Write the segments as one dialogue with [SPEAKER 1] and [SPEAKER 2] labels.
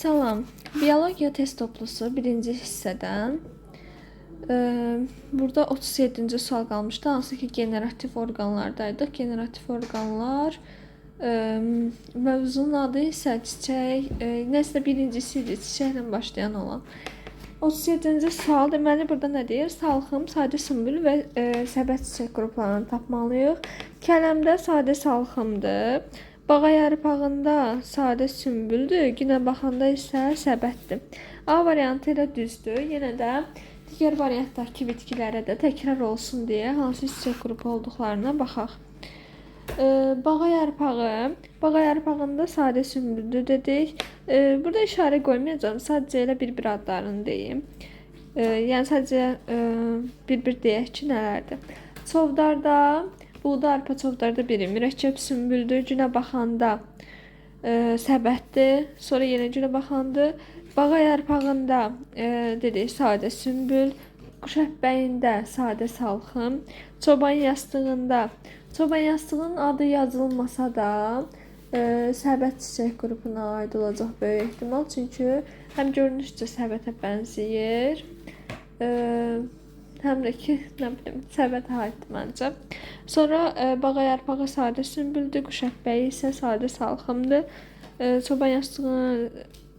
[SPEAKER 1] Salam. Biologiya test toplusu birinci hissədən. Burada 37-ci sual qalmışdı, hansı ki generativ orqanlardaydıq. Generativ orqanlar mövzunun adı isə çiçək, nəsə birincisi idi, çiçəklə başlayan olan. 37-ci sual deməli burada nə deyir? Salxım, sadə sümbül və səbət çiçək qruplarını tapmalıyıq. Kələmdə sadə salxımdır. Bağa yarpağında sadə sümbüldür, günə baxanda isə səbətdir. A variantı elə düzdür. Yenə də digər variantdakı bitkilərə də təkrar olsun deyə hansı çiçək qrupu olduqlarına baxaq. Bağa yarpağı, bağa yarpağında sadə sümbüldür dedik. Burada işarə qoymayacağam, sadəcə elə bir-bir adlarını deyim. Yəni sadəcə bir-bir deyək ki, nələrdir. Çovdarda, buğda arpa çovdarda biri mürəkkəb sümbüldür. Günə baxanda səbətdir. Sonra yenə günə baxandır. Bağa yarpağında dedik sadə sümbül. Quş əppəyində sadə salxım. Çoban yastığında, çoban yastığının adı yazılmasa da səbət çiçək qrupuna aid olacaq böyük ehtimal. Çünki həm görünüşcə səbətə bənzəyir, həm də ki, nə bilim, səbətə aiddir məncə. Sonra bağa yarpağı sadə sümbüldür, quş əpbəyi isə sadə salxımdır. Çoban yastığını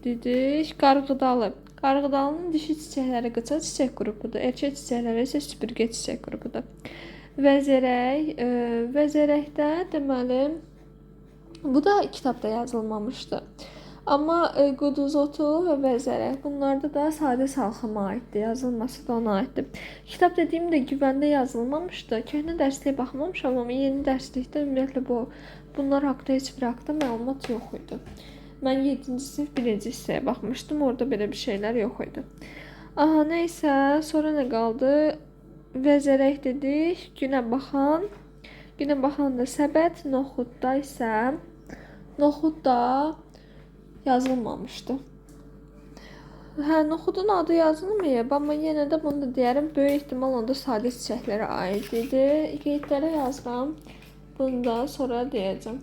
[SPEAKER 1] dedik. Qarğıdalı. Qarğıdalının dişi çiçəkləri qıça çiçək qrupudur. Erkək çiçəkləri isə süpürgə çiçək qrupudur. Vəzərək, vəzərəkdə deməli bu da kitabda yazılmamışdı. Amma quduzotu və vəzərək bunlarda da sadə salxıma aiddir, yazılması da ona aiddir. Kitab dediyim də güvəndə yazılmamışdı. Köhnə dərsliyə baxmamışam, amma yeni dərslikdə ümumiyyətlə bunlar haqqında heç bir haqda məlumat yox idi. Mən 7-ci sinif 1-ci hissəyə baxmışdım, orada belə bir şeylər yox idi. Aha, nəysə, sonra nə qaldı? Vəzərək dedik, günə baxan. Günə baxan da səbət, noxudda isə noxud da yazılmamışdı. Hə, noxudun adı yazılmayıb, amma yenə də bunu da deyərəm, böyük ehtimal onda sadə çiçəklərə aid idi. Qeydlərə yazıram. Bunu da sonra deyəcəm.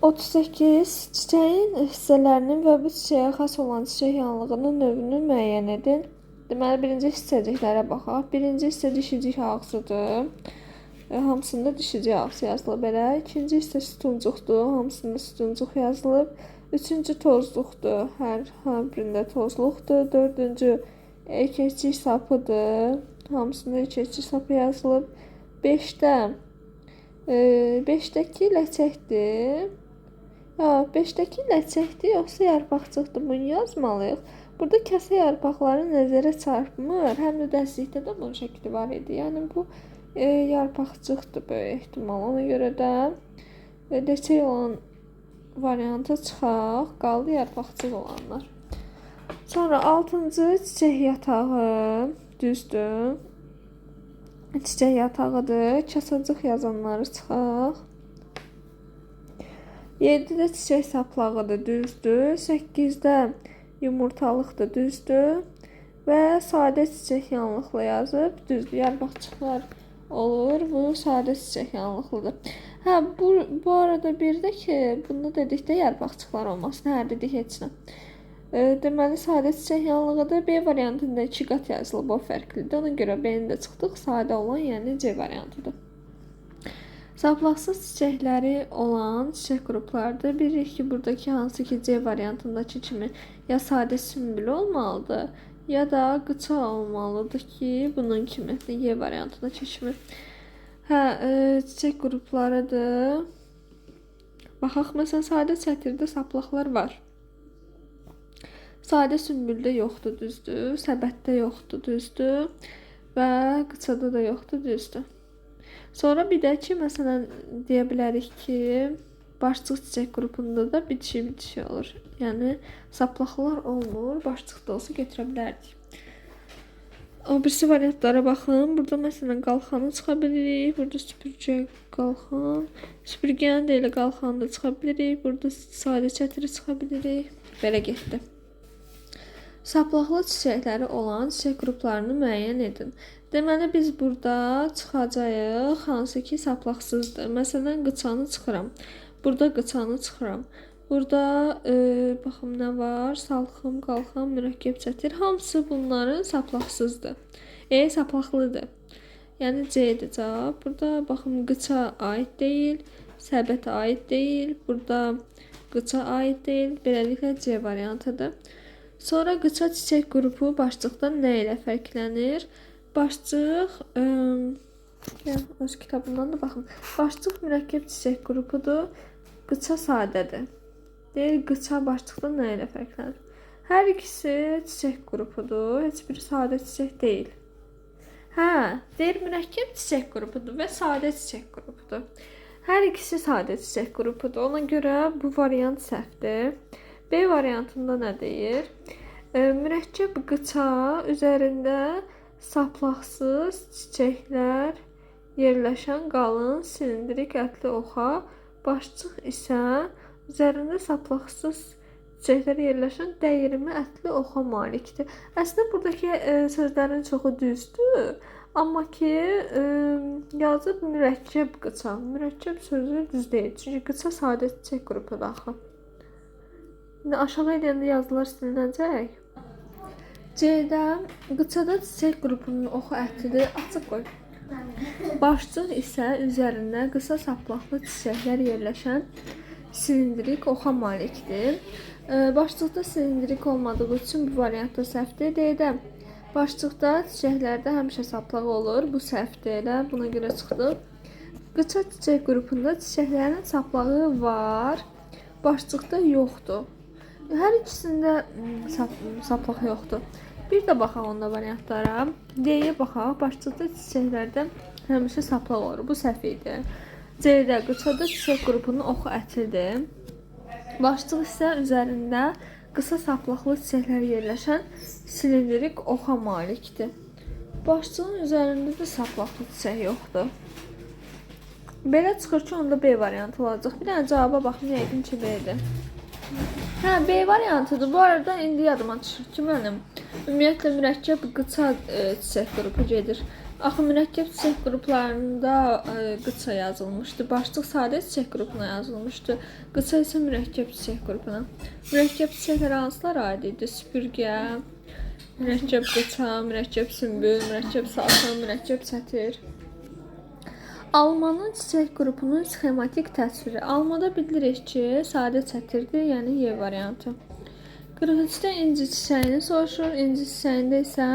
[SPEAKER 1] 38. Çiçəyin hissələrinin və bu çiçəyə xas olan çiçək yanlığının növünü müəyyən edin. Deməli, birinci hissəciklərə baxaq. Birinci hissə dişicik ağzıdır. Hamısında dişicik ağzı yazılıb elə. İkinci hissə sütuncuqdur. Hamısında sütuncuq yazılıb. Üçüncü tozluqdur. Hər birində tozluqdur. Dördüncü erkəkcik sapıdır. Hamısında erkəkcik sapı yazılıb. Beşdəki ləçəkdir. Ha, beşdəki ləçəkdir, yoxsa yarpaqcıqdır? Bunu yazmalıyıq. Burada kəsə yarpaqları nəzərə çarpmır. Həm də dərslikdə də bunun şəkli var idi. Yəni bu yarpaqcıqdır böyük ehtimal. Ona görə də ləçək olan varianta çıxaq. Qaldı yarpaqcıq olanlar. Sonra 6-cı çiçək yatağı. Düzdür. Çiçək yatağıdır. Kasacıq yazanları çıxaq. 7-də çiçək saplağıdır, düzdür. 8-də yumurtalıqdır, düzdür. Və sadə çiçək yanlıqlı yazıb, düzdür. Yarpaqcıqlar olur. Bu sadə çiçək yanlıqlıdır. Hə, bu arada bir də ki, bunu dedikdə yarpaqcıqlar olmasın. Hə, dedik heç nə. Deməli, sadə çiçək yanlığıdır. B variantında 2 qat yazılıb, o fərqlidir. Ona görə B-ni də çıxdıq. Sadə olan, yəni C variantıdır. Saplaqsız çiçəkləri olan çiçək qruplarıdır. Bilirik ki, buradakı hansı ki C variantındakı kimi ya sadə sümbül olmalıdır, ya da qıça olmalıdır ki, bunun kimi, Y variantındakı kimi. Hə, çiçək qruplarıdır. Baxaq, məsələn, sadə çətirdə saplaqlar var. Sadə sümbüldə yoxdur, düzdür. Səbətdə yoxdur, düzdür. Və qıçada da yoxdur, düzdür. Sonra bir də ki, məsələn, deyə bilərik ki, başçıq çiçək qrupunda da bitişik olur. Yəni, saplaqlar olmur, başçıq da olsa götürə bilərdik. O birisi variantlara baxın. Burada məsələn, qalxanı çıxa bilirik. Burada süpürgə qalxan. Süpürgəni də elə qalxanı da çıxa bilirik. Burada sadə çətiri çıxa bilirik. Belə getdi. Saplaqlı çiçəkləri olan çiçək qruplarını müəyyən edin. Deməli, biz burada çıxacağıq, hansı ki saplaqsızdır. Məsələn, qıçanı çıxıram. Burada qıçanı çıxıram. Burada baxım nə var? Salxım, qalxan, mürəkkəb çətir. Hamısı bunların saplaqsızdır. Saplaqlıdır. Yəni C-dir cavab. Burada baxım qıça aid deyil, səbətə aid deyil. Burada qıça aid deyil. Beləliklə C variantıdır. Sonra qıça çiçək qrupu başçıqdan nə ilə fərqlənir? Başçıq, öz kitabından da baxın. Başçıq mürəkkəb çiçək qrupudur. Qıça sadədir. Deyir, qıça başçıqdan nə ilə fərqlənir? Hər ikisi çiçək qrupudur. Heç biri sadə çiçək deyil. Hə, deyir mürəkkəb çiçək qrupudur və sadə çiçək qrupudur. Hər ikisi sadə çiçək qrupudur. Ona görə bu variant səhvdir. B variantında nə deyir? Mürəkkəb qıça üzərində saplaqsız çiçəklər yerləşən qalın silindrik ətli oxa, başçıq isə üzərində saplaqsız çiçəklər yerləşən dəyirmi ətli oxa malikdir. Əslində buradakı sözlərin çoxu düzdür, amma ki yazıb mürəkkəb qıça. Mürəkkəb sözü düz deyil, çünki qıça sadə çiçək qrupudur axı. İndi aşağı eləyəndə yazılar silinəcək. C-də qıçada çiçək qrupunun oxu ətlidir. Açıq qoy. Başçıq isə üzərində qısa saplaqlı çiçəklər yerləşən silindrik oxa malikdir. Başçıqda silindrik olmadığı üçün bu variant da səhvdir. D-də başçıqda çiçəklərdə həmişə saplaq olur. Bu səhvdir elə. Buna görə çıxdıq. Qıça çiçək qrupunda çiçəklərin saplağı var, başçıqda yoxdur. Hər ikisində saplaq yoxdur. Bir də baxaq onda variantlara. D-yə baxaq. Başçıqda çiçəklərdə həmişə saplaq olur. Bu səhv idi. C-də qıçada çiçək qrupunun oxu ətlidir. Başçıq isə üzərində qısa saplaqlı çiçəklər yerləşən silindrik oxa malikdir. Başçığın üzərində də saplaqlı çiçək yoxdur. Belə çıxır ki, onda B variantı olacaq. Bir dənə cavaba baxım, yəqin ki, B-dir. Hə, B variantıdır. Bu arada indi yadıma düşür ki, mənim ümumiyyətlə mürəkkəb qıça çiçək qrupu gedir. Axı mürəkkəb çiçək qruplarında qıça yazılmışdı. Başçıq sadə çiçək qrupuna yazılmışdı. Qıça isə mürəkkəb çiçək qrupuna. Mürəkkəb çiçəklər hansılara aid idi? Süpürgə, mürəkkəb qıça, mürəkkəb sümbül, mürəkkəb salxım, mürəkkəb çətir. Almanın çiçək qrupunun sxematik təsviri. Almada bilirik ki, sadə çətirdir, yəni Y variantı. 43-də inci çiçəyini soruşur. İnci çiçəyində isə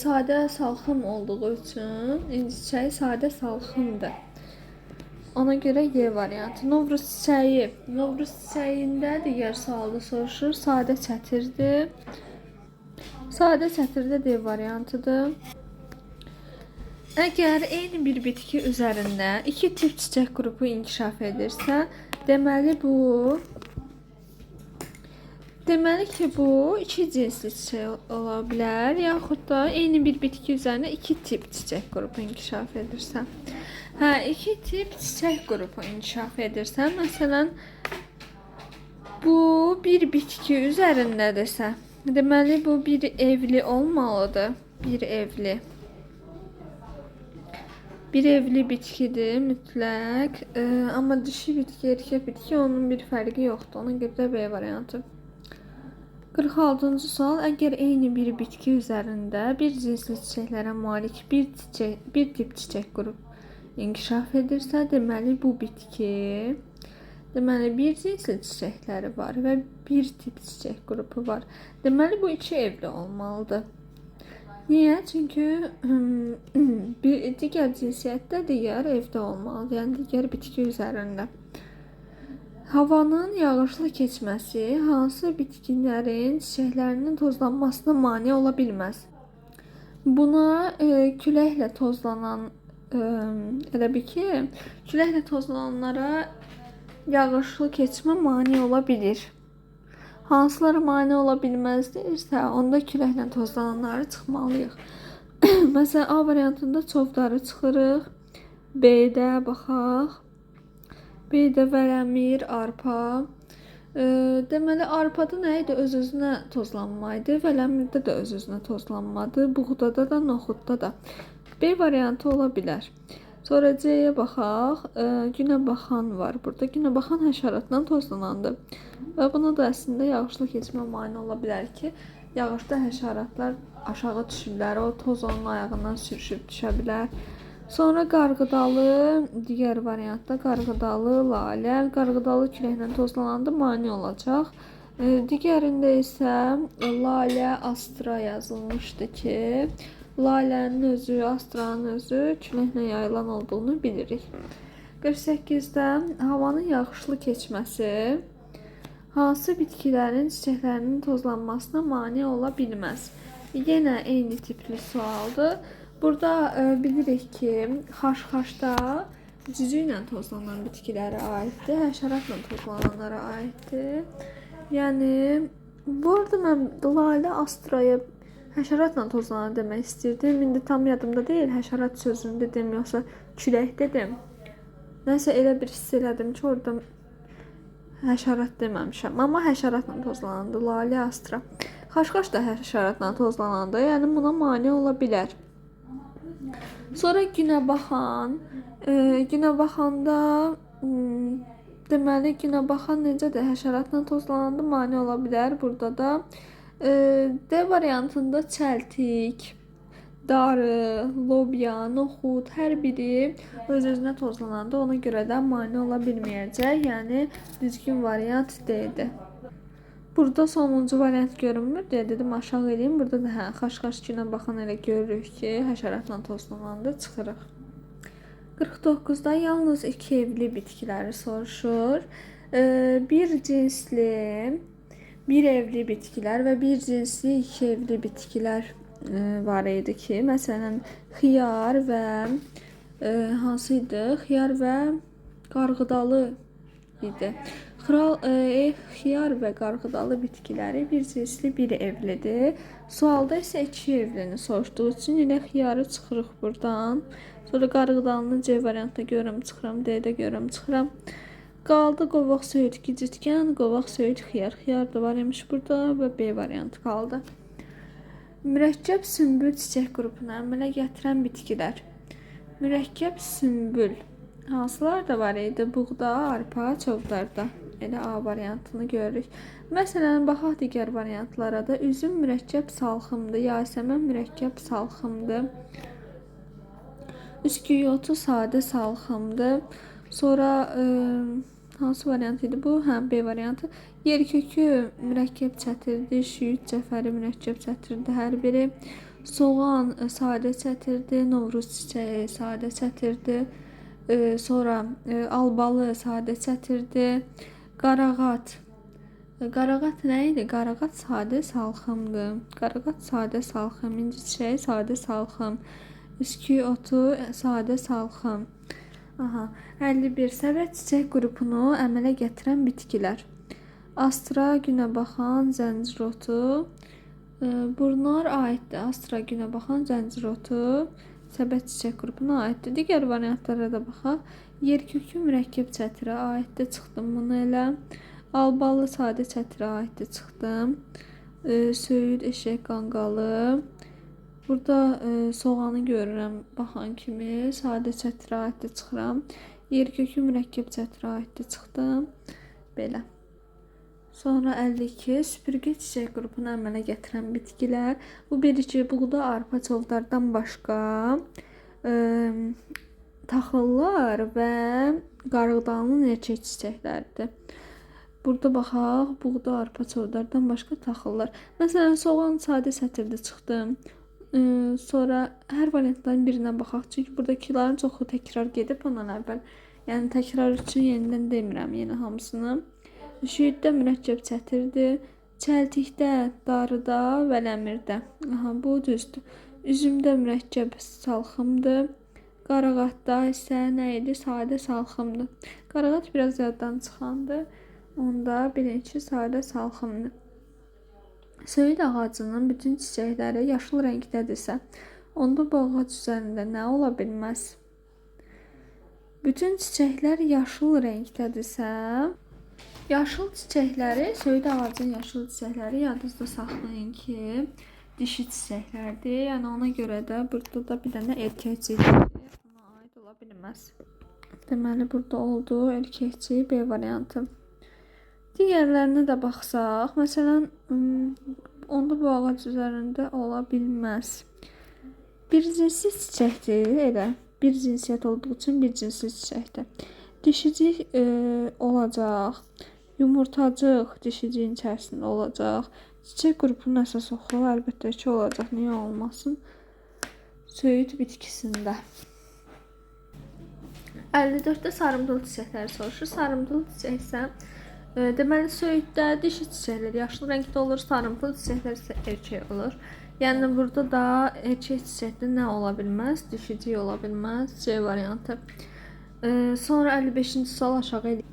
[SPEAKER 1] sadə salxım olduğu üçün inci çiçəyi sadə salxımdır. Ona görə Y variantı. Novruz çiçəyi. Novruz çiçəyində digər sualda soruşur. Sadə çətirdir. Sadə çətirdə D variantıdır. Əgər eyni bir bitki üzərində iki tip çiçək qrupu inkişaf edirsə, deməli ki, bu iki cinsli çiçək ola bilər, yaxud da eyni bir bitki üzərində iki tip çiçək qrupu inkişaf edirsə. Hə, iki tip çiçək qrupu inkişaf edirsə, məsələn, bu bir bitki üzərindədirsə, deməli bu bir evli olmalıdır, bir evli. Bir evli bitkidir mütləq, amma dişi bitki, erkək bitki onun bir fərqi yoxdur. Ona görə də B variantı. 46-cı sual. Əgər eyni bir bitki üzərində bir cinsli çiçəklərə malik bir tip çiçək qrup inkişaf edirsə, deməli bu bitki, deməli bir cinsli çiçəkləri var və bir tip çiçək qrupu var. Deməli bu iki evli olmalıdır. Niyə? Çünki bir digər cinsiyyətdə digər evdə olmalıdır, yəni digər bitki üzərində. Havanın yağışlı keçməsi hansı bitkilərin çiçəklərinin tozlanmasına mane ola bilməz? Buna küləklə tozlanan, elə bil ki, küləklə tozlananlara yağışlı keçmə mane ola bilir. Hansılara mane ola bilməz deyirsə, onda küləklə tozlananları çıxmalıyıq. Məsələn, A variantında çovdarı çıxırıq. B-də baxaq. B-də vələmir, arpa. Deməli, arpada nə idi? Öz-özünə tozlanma idi. Vələmirdə də öz-özünə tozlanmadır. Buğdada da, noxudda da. B variantı ola bilər. Sonra C-yə baxaq. Günə baxan var burada. Günə baxan həşəratla tozlanandır. Və buna da əslində yağışlı keçmə mane ola bilər ki, yağışda həşəratlar aşağı düşürlər, o toz onun ayağından sürüşüb düşə bilər. Sonra qarğıdalı, digər variantda qarğıdalı, lalə, qarğıdalı küləklə tozlananda mane olacaq. Digərində isə lalə, astra yazılmışdı ki, lalənin özü, astranın özü küləklə yayılan olduğunu bilirik. 48-də havanın yağışlı keçməsi hansı bitkilərin çiçəklərinin tozlanmasına mane ola bilməz? Yenə eyni tipli sualdır. Burada bilirik ki, xaşxaşda cücü ilə tozlanan bitkilərə aiddir, həşəratla tozlananlara aiddir. Yəni, bu arada mən lalə astraya həşəratla tozlanan demək istəyirdim. İndi tam yadımda deyil, həşərat sözünü dedim, yoxsa külək dedim. Nəsə elə bir hiss elədim ki, orada həşərat deməmişəm. Amma həşəratla tozlanandı, lalə astra. Xaşxaş da həşəratla tozlanandı, yəni buna mane ola bilər. Sonra günə baxan, günə baxanda, deməli günə baxan necədir? Həşəratla tozlananda mane ola bilər burada da. D variantında çəltik, darı, lobya, noxud hər biri öz-özünə tozlananda ona görə də mane ola bilməyəcək. Yəni düzgün variant D-dir. Burada sonuncu variant görünmür deyə dedim aşağı eləyim. Burada da hə, xaşxaş günə baxan elə görürük ki, həşəratla tozlananda çıxırıq. 49-da yalnız iki evli bitkiləri soruşur. Bir cinsli bir evli bitkilər və bir cinsli iki evli bitkilər var idi ki, məsələn, xiyar və hansı idi? Xiyar və qarğıdalı idi. Xiyar və qarğıdalı bitkiləri bir cinsli bir evlidir. Sualda isə iki evlini soruşduğu üçün yenə xiyarı çıxırıq buradan. Sonra qarğıdalını C variantında görürəm, çıxıram, D-də görürəm, çıxıram. Qaldı qovaq söyüd gicitkən, qovaq söyüd xiyar. Xiyar da var imiş burada və B variantı qaldı. Mürəkkəb sümbül çiçək qrupunu əmələ gətirən bitkilər. Mürəkkəb sümbül hansılar da var idi? Buğda, arpa, çovdarda. Elə A variantını görürük. Məsələn, baxaq digər variantlara da. Üzüm mürəkkəb salxımdır, yasəmən mürəkkəb salxımdır. Üsküyotu sadə salxımdır. Sonra hansı variant idi bu? Hə, B variantı. Yerkökü mürəkkəb çətirdir, şüyüd cəfəri mürəkkəb çətirdir hər biri. Soğan sadə çətirdir, Novruz çiçəyi sadə çətirdir. Sonra albalı sadə çətirdir. Qarağat. Qarağat nə idi? Qarağat sadə salxımdır. Qarağat sadə salxım, inci çiçəyi sadə salxım. Üsküy otu sadə salxım. Aha, 51. Səbət çiçək qrupunu əmələ gətirən bitkilər. Astra, günəbaxan, zəncir otu. Bunlar aiddir. Astra, günəbaxan, zəncir otu səbət çiçək qrupuna aiddir. Digər variantlara da baxaq. Yerkökü mürəkkəb çətirə aiddir. Çıxdım bunu elə. Albalı sadə çətirə aiddir. Çıxdım. Söyüd, eşək qanqalı. Burada soğanı görürəm baxan kimi. Sadə çətirə aiddir. Çıxıram. Yerkökü mürəkkəb çətirə aiddir. Çıxdım. Belə. Sonra 52. Süpürgə çiçək qrupunu əmələ gətirən bitkilər. Bu bir ki, buğda, arpa, çovdardan başqa taxıllar və qarğıdalının erkək çiçəkləridir. Burada baxaq, buğda, arpa, çovdardan başqa taxıllar. Məsələn, soğan sadə sətirdə çıxdım. Sonra hər variantların birinə baxaq. Çünki buradakıların çoxu təkrar gedib ondan əvvəl. Yəni təkrar üçün yenidən demirəm yenə hamısını. Şüyüddə mürəkkəb çətirdir. Çəltikdə, darıda və ləmirdə. Aha, bu düzdür. Üzümdə mürəkkəb salxımdır. Qarağatda isə nə idi? Sadə salxımdır. Qarağat biraz yaddan çıxandır. Onda bilin ki, sadə salxımdır. Söyüd ağacının bütün çiçəkləri yaşıl rəngdədirsə, onda bu ağac üzərində nə ola bilməz? Bütün çiçəklər yaşıl rəngdədirsə, yaşıl çiçəkləri, söyüd ağacının yaşıl çiçəkləri yadınızda saxlayın ki, dişi çiçəklərdir. Yəni ona görə də burada da bir dənə erkək çiçəyi ona aid ola ola bilməz. Deməli, burada oldu erkəkcik B variantı. Digərlərinə də baxsaq, məsələn, onda bu ağac üzərində ola bilməz. Bir cinsli çiçəkdir, elə. Bir cinsiyyət olduğu üçün bir cinsli çiçəkdir. Dişicik olacaq. Yumurtacıq dişiciyin içərisində olacaq. Çiçək qrupunun əsas oxu əlbəttə ki olacaq. Niyə olmasın? Söyüd bitkisində. 54-də sarımtıl çiçəkləri soruşur. Sarımtıl çiçək isə deməli söyüddə dişi çiçəklər yaşıl rəngdə olur, sarımtıl çiçəklər isə erkək olur. Yəni burada da erkək çiçəkdə nə ola bilməz? Dişicik ola bilməz. C variantı. Sonra 55-ci sual aşağı eləyək.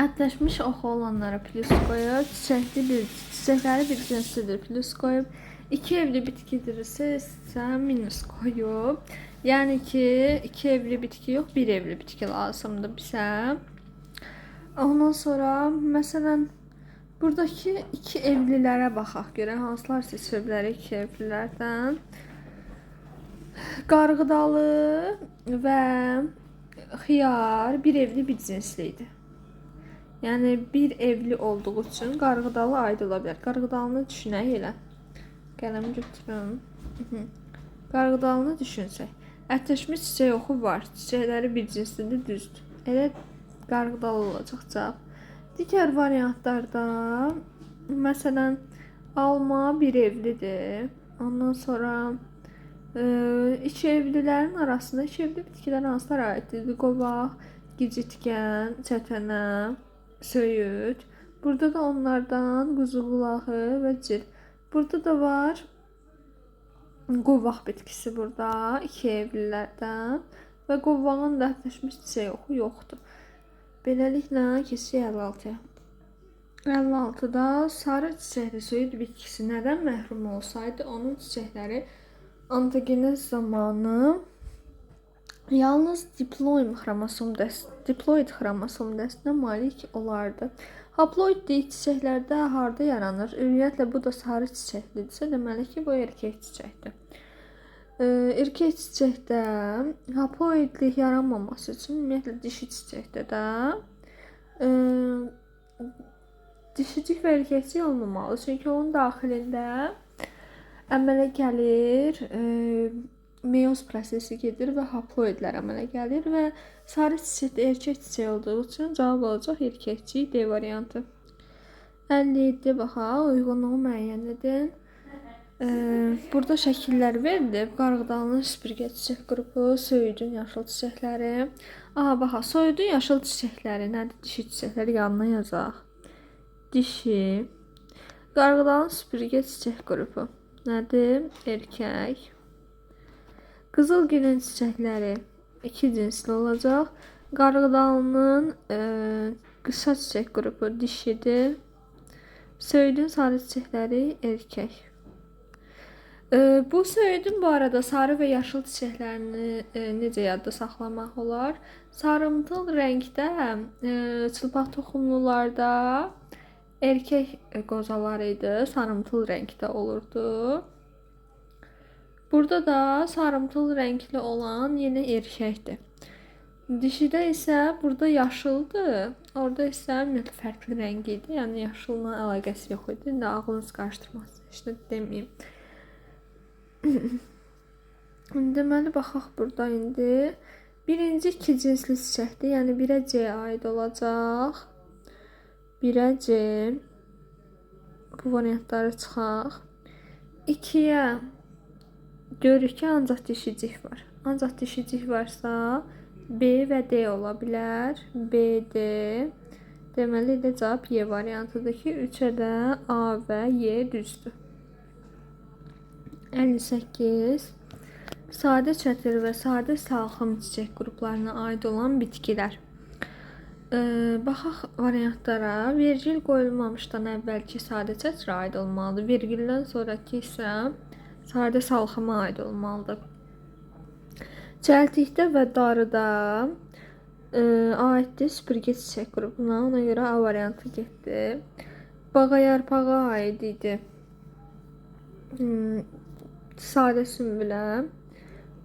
[SPEAKER 1] Ətləşmiş oxu olanlara plus qoyub, çiçəkləri bir cinslidir, plus qoyub, iki evli bitkidirsə isə minus qoyub. Yəni ki, iki evli bitki yox, bir evli bitki lazımdır bizə. Ondan sonra, məsələn, buradakı iki evlilərə baxaq görək, hansılar seçə bilərik iki evlilərdən. Qarğıdalı və xiyar bir evli bir cinsli idi. Yəni bir evli olduğu üçün qarğıdalı aid ola bilər. Qarğıdalını düşünək elə. Qələmi götürüm. Qarğıdalını düşünsək. Ətləşmiş çiçək oxu var. Çiçəkləri bir cinslidir, düzdür. Elə qarğıdalı olacaq cavab. Digər variantlarda məsələn alma bir evlidir. Ondan sonra iki evlilərin arasında iki evli bitkilər hansılara aiddir? Qovaq, gicitkən, çətənə, söyüd. Burada da onlardan quzuqulağı və cil. Burada da var qovaq bitkisi burada iki evlilərdən və qovağın da ətləşmiş çiçək oxu yoxdur. Beləliklə keçirik 56-ya. 56-da sarı çiçəkli söyüd bitkisi nədən məhrum olsaydı, onun çiçəkləri ontogenez zamanı yalnız diploid xromosom dəstinə malik olardı. Haploid çiçəklərdə harda yaranır? Ümumiyyətlə, bu da sarı çiçəklidirsə, deməli ki, bu erkək çiçəkdir. Erkək çiçəkdə haploidlik yaranmaması üçün, ümumiyyətlə, dişi çiçəkdə də dişicik və erkəkcik olmamalı. Çünki onun daxilində əmələ gəlir, meyoz prosesi gedir və haploidlər əmələ gəlir və sarı çiçəkdə erkək çiçəyi olduğu üçün cavab olacaq erkəkcik D variantı. 57 baxaq, uyğunluğu müəyyən edin. Burada şəkillər verilib. Qarğıdalının süpürgə çiçək qrupu, söyüdün yaşıl çiçəkləri. Aha, baxaq, söyüdün yaşıl çiçəkləri nədir? Dişi çiçəkləri yanına yazaq. Dişi. Qarğıdalının süpürgə çiçək qrupu nədir? Erkək. Qızılgülün çiçəkləri iki cinsli olacaq. Qarğıdalının qısa çiçək qrupu dişidir. Söyüdün sarı çiçəkləri erkək. Bu söyüdün bu arada sarı və yaşıl çiçəklərini necə yadda saxlamaq olar? Sarımtıl rəngdə çılpaq toxumlularda erkək qozaları idi, sarımtıl rəngdə olurdu. Burada da sarımtıl rəngli olan yenə erkəkdir. Dişidə isə burada yaşıldır. Orada isə ümumiyyətlə fərqli rəng idi. Yəni yaşılla əlaqəsi yox idi. İndi ağlınız qarışdırmasın, heç nə deməyim. Deməli, baxaq burada indi. Birinci iki cinsli çiçəkdir. Yəni 1-ə C aid olacaq. 1-ə C. Bu variantları çıxaq. 2-yə görürük ki, ancaq dişicik var. Ancaq dişicik varsa B və D ola bilər. B, D. Deməli, də cavab Y variantıdır ki, 3-ə də A və Y düzdür. 58. Sadə çətir və sadə salxım çiçək qruplarına aid olan bitkilər. Baxaq variantlara. Vergül qoyulmamışdan əvvəlki sadə çətirə aid olmalıdır. Vergüldən sonraki isə sadə salxıma aid olmalıdır. Çəltikdə və darıda aiddir süpürgə çiçək qrupuna. Ona görə A variantı getdi. Bağa yarpağa aid idi. Sadə sümbülə.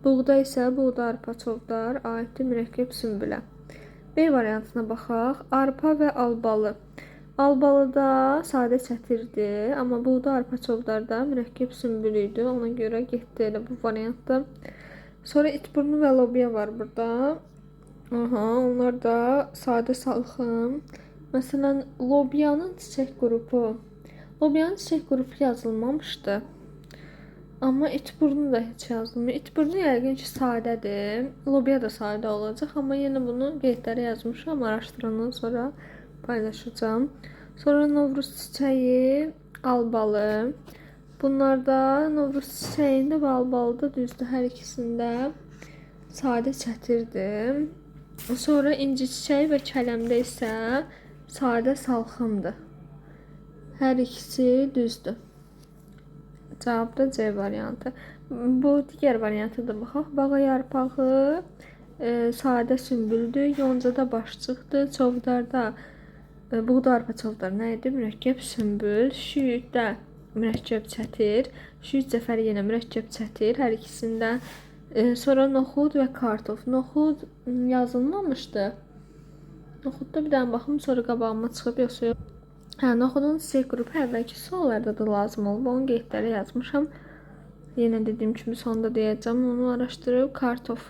[SPEAKER 1] Buğda isə buğda, arpa, çovdar aiddir mürəkkəb sünbülə. B variantına baxaq. Arpa və albalı. Albalıda sadə çətirdir, amma buğda, arpa, çovdarda mürəkkəb sünbül idi. Ona görə getdi elə bu variantda. Sonra itburnu və lobya var burada. Aha, onlar da sadə salxım. Məsələn, lobyanın çiçək qrupu. Lobyanın çiçək qrupu yazılmamışdı. Amma itburnu da heç yazılmır. İtburnu yəqin ki sadədir. Lobya da sadə olacaq, amma yenə bunu qeydlərə yazmışam. Araşdırandan sonra paylaşacağam. Sonra Novruz çiçəyi, albalı. Bunlar da Novruz çiçəyində və albalıda düzdür, hər ikisində sadə çətirdir. Sonra inci çiçəyi və kələmdə isə sadə salxımdır. Hər ikisi düzdür. Cavab da C variantı. Bu digər varianta da baxaq. Bağa yarpağı sadə sünbüldür, yoncada başçıqdır, çovdarda buğda, arpa, çovdar nə idi? Mürəkkəb sünbül, şüyüddə mürəkkəb çətir, şüyüd cəfəri yenə mürəkkəb çətir hər ikisində. Sonra noxud və kartof. Noxud yazılmamışdı. Noxudda bir dənə baxım, sonra qabağıma çıxıb yoxsa yox. Hə, noxudun çiçək qrupu əvvəlki suallarda da lazım olub. Onu qeydlərə yazmışam. Yenə dediyim kimi sonda deyəcəm. Onu araşdırıb kartof.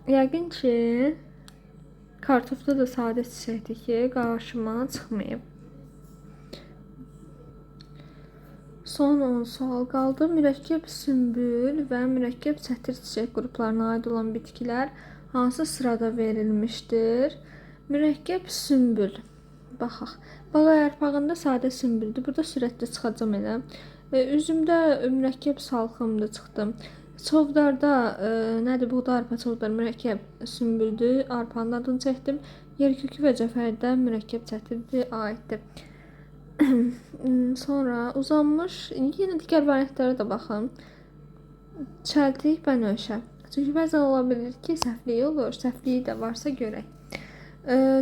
[SPEAKER 1] Yəqin ki, kartofda da sadə çiçəkdir ki, qarşıma çıxmayıb. Son 10 sual qaldı. Mürəkkəb sünbül və mürəkkəb çətir çiçək qruplarına aid olan bitkilər hansı sırada verilmişdir? Mürəkkəb sünbül. Baxaq. Bağa yarpağında sadə sünbüldür. Burada sürətlə çıxacam elə. Üzümdə mürəkkəb salxımdır, çıxdım. Çovdarda nədir? Buğda, arpa, çovdar mürəkkəb sünbüldür. Arpanın adını çəkdim. Yerkökü və cəfərdə mürəkkəb çətirdir, aiddir. Sonra uzanmış, yenə digər variantlara da baxın. Çəltik, bənövşə. Çünki bəzən ola bilir ki, səhvliyi olur. Səhvliyi də varsa görək.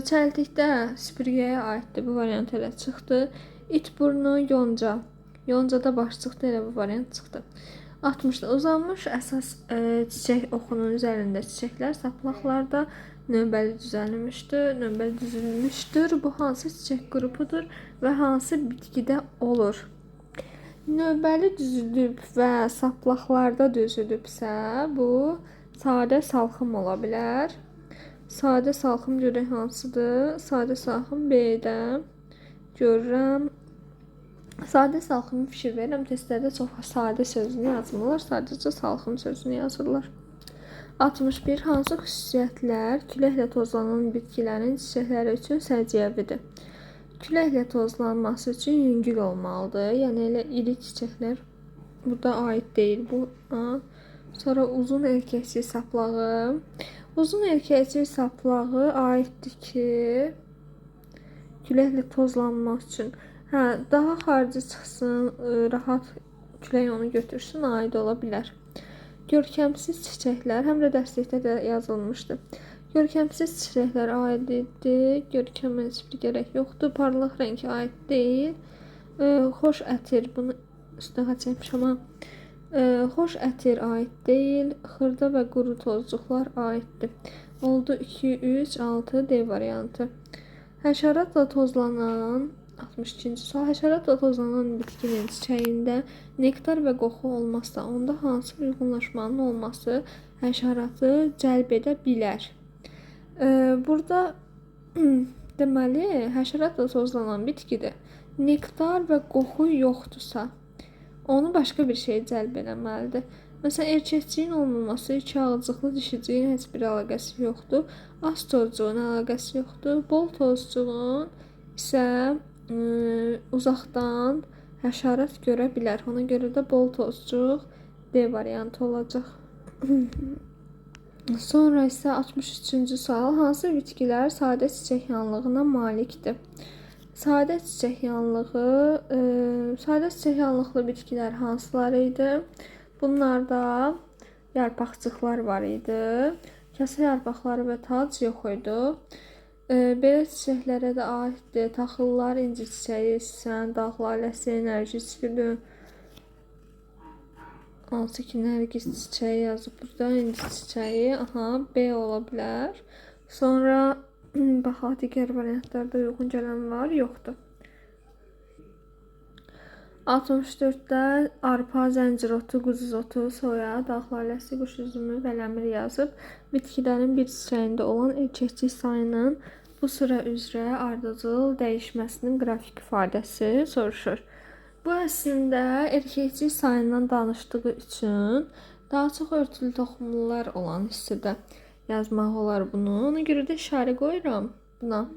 [SPEAKER 1] Çəltikdə süpürgəyə aiddir. Bu variant elə çıxdı. İtburnu, yonca. Yoncada başçıqdı, elə bu variant çıxdı. 60-da uzanmış əsas çiçək oxunun üzərində çiçəklər saplaqlarda növbəli düzəlmişdir. Növbəli düzülmüşdür. Bu hansı çiçək qrupudur və hansı bitkidə olur? Növbəli düzülüb və saplaqlarda düzülübsə, bu sadə salxım ola bilər. Sadə salxım görək hansıdır? Sadə salxım B-də görürəm. Sadə salxımı fikir verirəm. Testlərdə çox sadə sözünü yazmırlar. Sadəcə salxım sözünü yazırlar. 61. Hansı xüsusiyyətlər küləklə tozlanan bitkilərin çiçəkləri üçün səciyyəvidir? Küləklə tozlanması üçün yüngül olmalıdır. Yəni elə iri çiçəklər burada aid deyil. Bu. Sonra uzun erkəkçik saplağı. Uzun erkəkçik saplağı aiddir ki, küləklə tozlanmaq üçün. Hə, daha xarici çıxsın, rahat külək onu götürsün, aid ola bilər. Görkəmsiz çiçəklər, həm də dərslikdə də yazılmışdı. Görkəmsiz çiçəklər aid idi. Görkəmə heç bir gərək yoxdur. Parlaq rəng aid deyil. Xoş ətir, bunu üstünə xətt çəkmişəm amma. Xoş ətir aid deyil. Xırda və quru tozcuqlar aiddir. Oldu 2, 3, 6 D variantı. Həşəratla tozlanan 62-ci sual. Həşəratla tozlanan bitkinin çiçəyində nektar və qoxu olmazsa, onda hansı uyğunlaşmanın olması həşəratı cəlb edə bilər? Burada deməli, həşəratla tozlanan bitkidə nektar və qoxu yoxdursa, onu başqa bir şey cəlb eləməlidir. Məsələn, erkəkçiyin olmaması, iki ağızcıqlı dişiciyin heç bir əlaqəsi yoxdur. Az tozcuğun əlaqəsi yoxdur. Bol tozcuğun isə uzaqdan həşərat görə bilər. Ona görə də bol tozcuq D variantı olacaq. Sonra isə 63-cü sual. Hansı bitkilər sadə çiçək yanlığına malikdir? Sadə çiçək yanlığı, sadə çiçək yanlıqlı bitkilər hansıları idi? Bunlarda yarpaqcıqlar var idi. Kasa yarpaqları və tac yox idi. Belə çiçəklərə də aiddir. Taxıllar, inci çiçəyi, süsən, dağ laləsi, nərgiz gülü. Hansı ki, nərgiz çiçəyi yazıb burada. İnci çiçəyi. Aha, B ola bilər. Sonra baxaq, digər variantlarda uyğun gələn var, yoxdur. 64-də arpa, zəncir otu, quzuz otu, soya, dağ laləsi, quş üzümü və ləmir yazıb. Bitkilərin bir çiçəyində olan erkəkcik sayının bu sıra üzrə ardıcıl dəyişməsinin qrafik ifadəsi soruşur. Bu əslində erkəkcik sayından danışdığı üçün daha çox örtülü toxumlular olan hissədə yazmaq olar bunu. Ona görə də işarə qoyuram buna.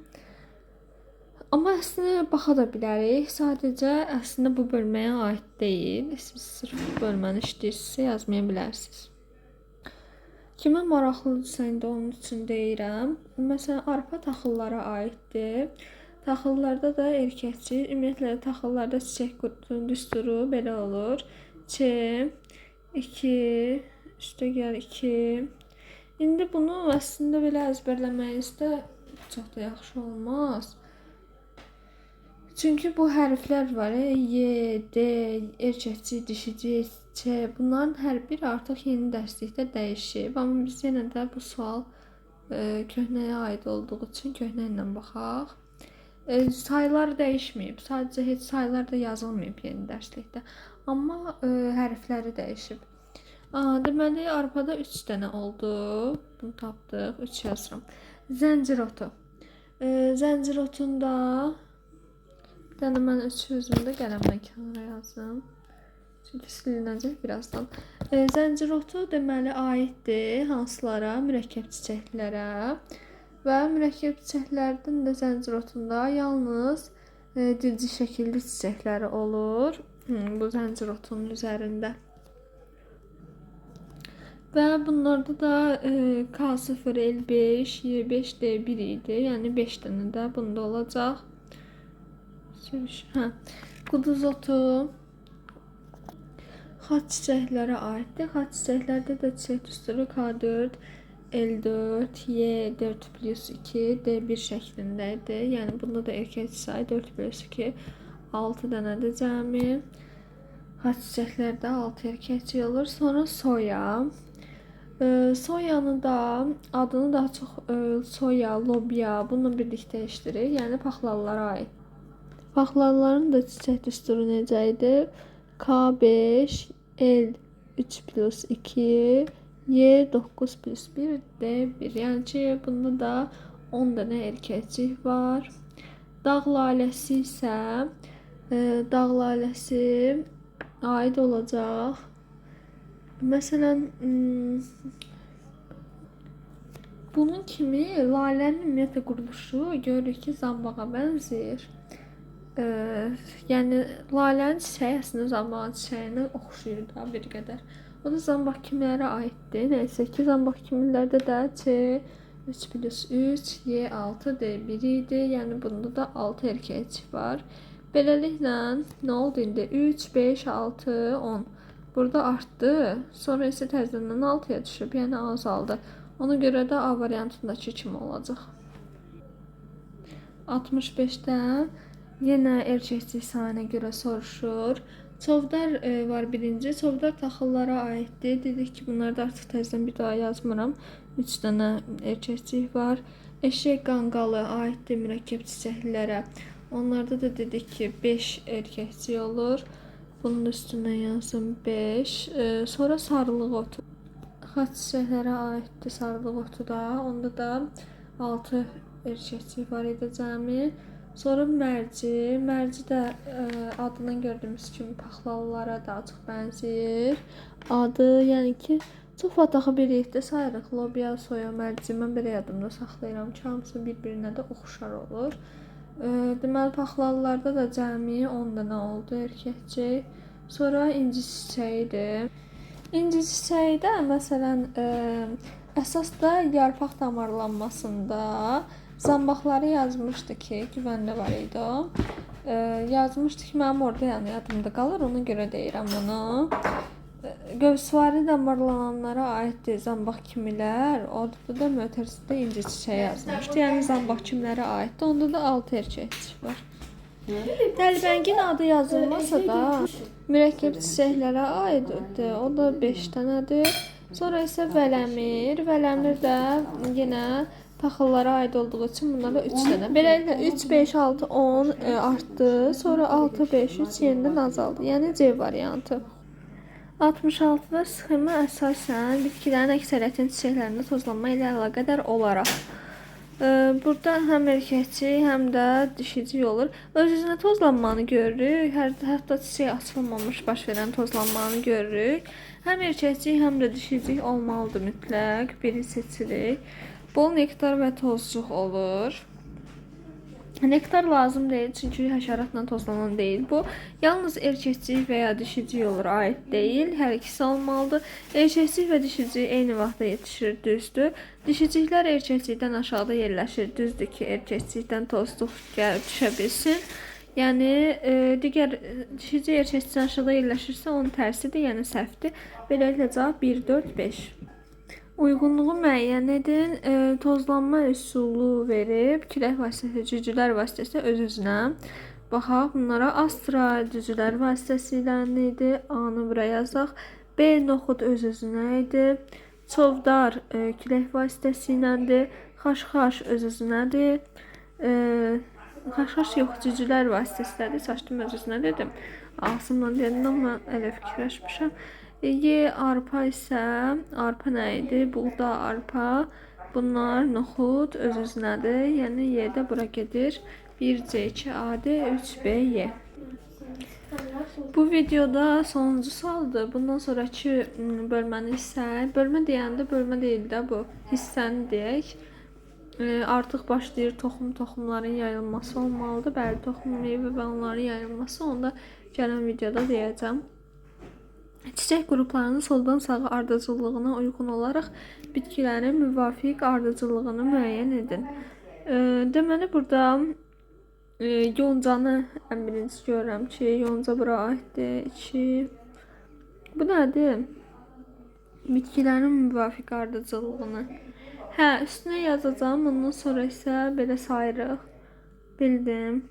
[SPEAKER 1] Amma əslində baxa da bilərik. Sadəcə əslində bu bölməyə aid deyil. Siz sırf bu bölməni işləyirsinizsə yazmaya bilərsiniz. Kimə maraqlıdırsa indi onun üçün deyirəm. Məsələn, arpa taxıllara aiddir. Taxıllarda da erkəkcik, ümumiyyətlə taxıllarda çiçək düsturu belə olur. Ç, 2, üstə gəl 2. İndi bunu əslində belə əzbərləməyinizdə çox da yaxşı olmaz. Çünki bu hərflər var, Y, D, erkəkcik, dişicik, Ç, bunların hər biri artıq yeni dərslikdə dəyişib. Amma biz yenə də bu sual köhnəyə aid olduğu üçün köhnə ilə baxaq. Saylar dəyişməyib, sadəcə heç saylar da yazılmayıb yeni dərslikdə. Amma hərfləri dəyişib. Deməli, arpada 3 dənə oldu. Bunu tapdıq, 3 yazıram. Zəncir otu. Zəncir otunda bir dənə mən 3 özümdə qələmlə kənara yazım. Çünki silinəcək birazdan. Zəncir otu deməli aiddir hansılara? Mürəkkəb çiçəklərə. Və mürəkkəb çiçəklərdən də zəncir otunda yalnız dilci şəkilli çiçəkləri olur. Bu zəncir otunun üzərində. Və bunlarda da K0, L5, Y5, D1 idi. Yəni 5 dənə də bunda olacaq. Hə. Quduz otu xaç çiçəklərə aiddir. Xaç çiçəklərdə də çiçək düsturu K4, L4, Y4 plus 2, D1 şəklində idi. Yəni bunda da erkək sayı 4 plus 2, 6 dənədir cəmi. Xaç çiçəklərdə 6 erkəkcik olur. Sonra soya. Soyanı da adını daha çox soya, lobya bununla birlikdə işləyirik. Yəni paxlallara aid. Paxlalların da çiçək düsturu necə idi? K5, L3 plus 2, Y9 plus 1, D1. Yəni ki, bunda da 10 dənə erkəkcik var. Dağ laləsi isə dağ laləsi aid olacaq. Məsələn, bunun kimi lalənin ümumiyyətlə quruluşu görürük ki, zambağa bənzəyir. Yəni lalənin çiçəyi əslində zambağın çiçəyinə oxşayır da bir qədər. O da zambaq kimilərə aiddir. Nəysə ki, zambaq kimilərdə də C 3 plus 3, Y6, D1 idi. Yəni bunda da 6 erkəkcik var. Beləliklə nə oldu indi? 3, 5, 6, 10. Burada artdı. Sonra isə təzədən 6-ya düşüb, yəni azaldı. Ona görə də A variantındakı kimi olacaq. 65-də yenə erkəkcik sayına görə soruşur. Çovdar var birinci. Çovdar taxıllara aiddir. Dedik ki, bunları da artıq təzədən bir daha yazmıram. 3 dənə erkəkcik var. Eşək qanqalı aiddir mürəkkəb çiçəklilərə. Onlarda da dedik ki, 5 erkəkcik olur. Bunun üstünə yazım 5. Sonra sarılıq otu. Xaç çiçəklərə aiddir sarılıq otu da. Onda da 6 erkəkcik var idi cəmi. Sonra mərci. Mərci də adından gördüyümüz kimi paxlalılara daha çox bənzəyir. Adı, yəni ki, çox vaxt axı birlikdə sayırıq. Lobya, soya, mərci. Mən belə yadımda saxlayıram ki, hamısı bir-birinə də oxşar olur. Deməli, paxlalılarda da cəmi 10 dənə oldu erkəkcik. Sonra inci çiçəyidir. İnci çiçəyi də məsələn, əsas da yarpaq damarlanmasında zambaqları yazmışdı ki, güvəndə var idi o. Yazmışdı ki, mənim orada yəni yadımda qalır, ona görə deyirəm bunu. Qövsvari damarlananlara aiddir zambaq kimilər. Orada da mötərizədə inci çiçəyi yazmışdı. Yəni zambaq kimlərə aiddir. Onda da 6 erkəkcik var. Dəlbəngin adı yazılmasa da mürəkkəb çiçəklərə aiddir. O da 5 dənədir. Sonra isə vələmir. Vələmir də yenə taxıllara aid olduğu üçün bunlar da 3 dənə. Beləliklə 3, 5, 6, 10 artdı. Sonra 6, 5, 3 yenidən azaldı. Yəni C variantı. 66-da sxema əsasən bitkilərin əksəriyyətinin çiçəklərində tozlanma ilə əlaqədar olaraq. Burada həm erkəkcik, həm də dişicik olur. Öz-özünə tozlanmanı görürük. Hətta çiçək açılmamış baş verən tozlanmanı görürük. Həm erkəkcik, həm də dişicik olmalıdır mütləq. Biri seçirik. Bol nektar və tozcuq olur. Nektar lazım deyil, çünki həşəratla tozlanan deyil bu. Yalnız erkəkcik və ya dişicik olur, aid deyil. Hər ikisi olmalıdır. Erkəkcik və dişicik eyni vaxtda yetişir, düzdür. Dişiciklər erkəkcikdən aşağıda yerləşir, düzdür ki, erkəkcikdən tozluq gəlib düşə bilsin. Yəni digər dişicik erkəkcikdən aşağıda yerləşirsə, onun tərsidir, yəni səhvdir. Beləliklə cavab 1, 4, 5. Uyğunluğu müəyyən edin. Tozlanma üsulu verib, külək vasitəsilə, cücülər vasitəsilə öz-özünə. Baxaq bunlara. Astra cücülər vasitəsilə idi. A-nı bura yazaq. B noxud öz-özünə idi. Çovdar külək vasitəsiyləndir. Xaşxaş öz-özünədir. Xaşxaş yox, cücülər vasitəsilədir. Çaşdım, öz-özünə dedim. Ağzımla dedim, amma elə fikirləşmişəm. Y arpa isə, arpa nə idi? Buğda, arpa. Bunlar noxud öz-özünədir. Yəni Y də bura gedir. 1 C, 2 A, D, 3 B, Y. Bu videoda sonuncu sualdır. Bundan sonraki bölməni isə, bölmə deyəndə bölmə deyil də bu, hissəni deyək. Artıq başlayır toxumların yayılması olmalıdır. Bəli, toxum, meyvə və onların yayılması, onu da gələn videoda deyəcəm. Çiçək qruplarının soldan sağa ardıcıllığına uyğun olaraq bitkilərin müvafiq ardıcıllığını müəyyən edin. Deməli, burada yoncanı ən birinci görürəm ki, yonca bura aiddir. 2. Bu nədir? Bitkilərin müvafiq ardıcıllığını. Hə, üstünə yazacağam. Ondan sonra isə belə sayırıq. Bildim.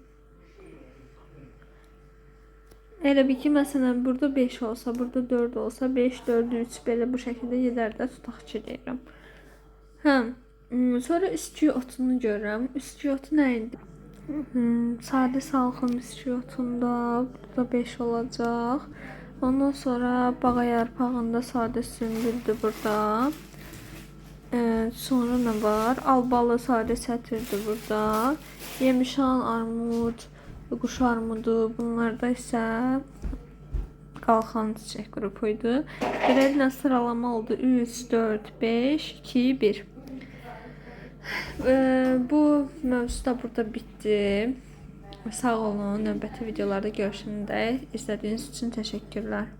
[SPEAKER 1] Elə bil ki, məsələn, burada 5 olsa, burada 4 olsa, 5, 4, 3 belə bu şəkildə gedər də tutaq ki, deyirəm. Hə, sonra üsküy otunu görürəm. Üsküy otu nə idi? Sadə salxım üsküy otunda burada 5 olacaq. Ondan sonra bağa yarpağında sadə sümbüldür burada. Sonra nə var? Albalı sadə sətirdir burada. Yemişan, armud, quş armudu, bunlarda isə qalxan çiçək qrupu idi. Beləliklə sıralama oldu 3, 4, 5, 2, 1. Bu mövzu da burada bitdi. Sağ olun. Növbəti videolarda görüşəndək izlədiyiniz üçün təşəkkürlər.